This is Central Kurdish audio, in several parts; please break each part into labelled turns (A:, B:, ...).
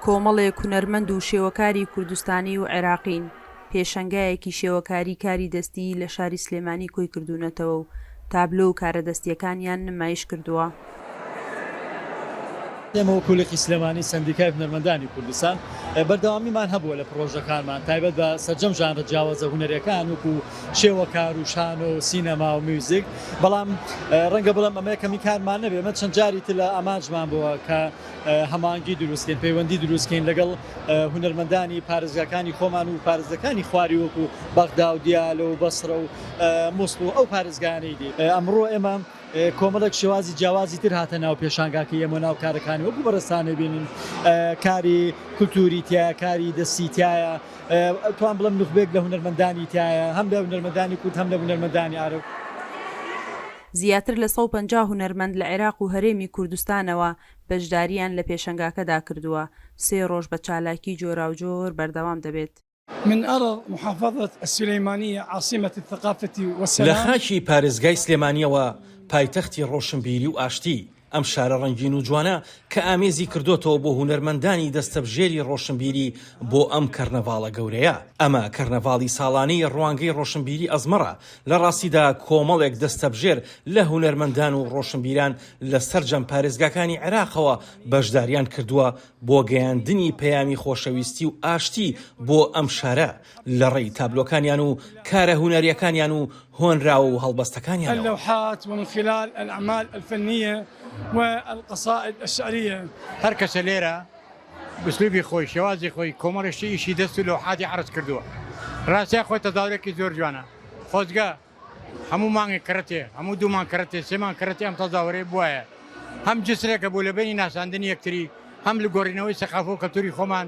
A: کۆمەڵێک هونەرمەند و شێوەکاری کوردستانی و عێراقین، پێشەنگایەکی شێوەکاری کاری دەستی لە شاری سلێمانی کۆی کردوونەتەوە و تابلۆ و کارە دەستییەکانیان نمایش کردووە.
B: ئێمە وەکو لقی سلێمانی سەندیکای هونەرمەندانی کوردستان بەردەوامیمان هەبووە لە پڕۆژەکانمان تایبەت بە سەرجەم ژانرە جیاوازە هونەریەکان وەکو شێوەکار و شانۆ و سینەما و میوزیک بەڵام ڕەنگە بڵێم ئەمە یەکەمین کارمان نەبێت ئەمە چەند جاری تر لە ئامانجمان بووە کە هەماهەنگی دروستکەین پەیوەندی دروستکەین لەگەڵ هونەرمەندانی پارێزگاکانی خۆمان و پارێزگاکانی خواری وەکو بەغدا و دیالە و بەسرە و موسڵ و ئەو پارێزگایانەی دی ئەمڕۆ ئێمە کۆمەڵێک شێوازی جیاوازی تر هاتە ناو پێشانگاکەی ئێمە ناو کارەکانی وەکو بەڕێزتان بینن کاری کولتوری تایە کاری دەستی تایە توان بڵم نوخبێک لە هونەرمەندانی تایە هەم لە هونەرمەندانی کورد هەم لە هونەرمەندانی عەرەب.
A: زیاتر لە 150 هونەرمەند لە عێراق و هەرێمی کوردستانەوە بەشدارییان لە پێشەنگاکەدا کردووە، سێ ڕۆژ بە چالاکی جۆراوجۆر بەردەوام دەبێت.
C: من ارض محافظة السليمانية عاصمة الثقافة
D: والسلام. لە خاکی پارێزگای سلێمانییەوە پایتەختی ڕۆشنبیری و ئاشتی، ئەم شارە ڕەنگین و جوانە کە ئامێزی کردۆتەوە بۆ هونەرمەندانی دەستەبژێری ڕۆشنبیری بۆ ئەم کەرنەڤاڵە گەورەیە. ئەمە کەرنەڤاڵی ساڵانەی ڕوانگەی ڕۆشنبیری ئەزمەڕە، لە ڕاستیدا کۆمەڵێک دەستەبژێر لە هونەرمەندان و ڕۆشنبیران لە سەرجەم پارێزگاکانی عێراقەوە بەشداریان کردووە بۆ گەیاندنی پەیامی خۆشەویستی و ئاشتی بۆ ئەم شارە لە ڕێی تابلۆکانیان و کارە هونەریەکانیان و هۆنراوە و هەڵبەستەکانیانەوە.
C: اللوحات ومن خلال الاعمال الفنیە والقصائد الشعریە.
E: هەر کەسە لێرە ئسلوبی خۆی شێوازی خۆی کۆمەڵێ شتی ئیشی دەست و لەوحاتی عەرز کردووە ڕاستیا خۆی تەزاورێکی زۆر جوانە خۆزگە هەموو مانگێک کەرەتێ هەموو دوو مانگ کەرەتێ سێ مانگ کەرەتێ ئەم تەزاورەیە بوایە هەم جسرێکە بوو لە بەینی ناساندنی یەکتری هەم لە گۆڕینەوەی سەقافە و کەلتوری خۆمان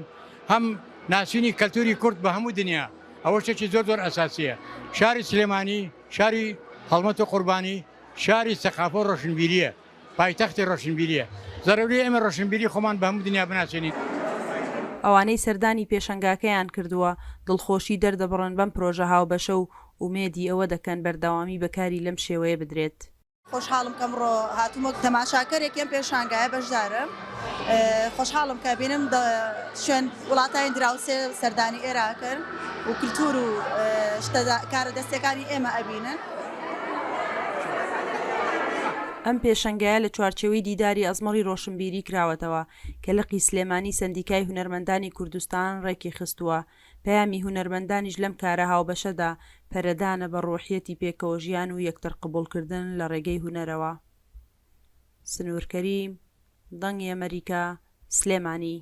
E: هەم ناسینی کەلتوری کورد بە هەموو دنیا ئەوە شتێکی زۆر زۆر ئەساسیە شاری سلێمانی شاری هەڵمەت و قوربانی شاری سەقافە و ڕۆشنبیریە پایتەختی ڕۆشنبیریە زەرەوریە ئێمە ڕۆشنبیری خۆمان بە هەموو دنیا بناسێنین.
A: ئەوانەی سەردانی پێشەنگاکەیان کردووە دڵخۆشی دەردەبڕن بەم پرۆژە هاوبەشە و ئومێدی ئەوە دەکەن بەردەوامی بە کاری لەم شێوەیە بدرێت.
F: خۆشحاڵم کە ئەمڕۆ هاتووم وەک تەماشاکەرێکی ئەم پێشانگایە بەشدارم. خۆشحاڵم کە بینم شوێن وڵاتانی دراوسێ سەردانی ئێرە ئەکەن و کلتور و شتە کارە دەستیەکانی ئێمە ئەبینن.
A: ئەم پێشەنگایە لە چوارچێوەی دیداری ئەزمەڕی ڕۆشنبیری کراوەتەوە کە لقی سلێمانی سەندیکای هونەرمەندانی کوردستان ڕێکیخستووە، پەیامی هونەرمەندانیش لەم کارە هاوبەشەدا پەرەدانە بە ڕۆحیەتی پێکەوەژیان و یەکتر قبوڵکردن لە ڕێگەی هونەرەوە. سنوور کەریم، دەنگی ئەمەریکا، سلێمانی.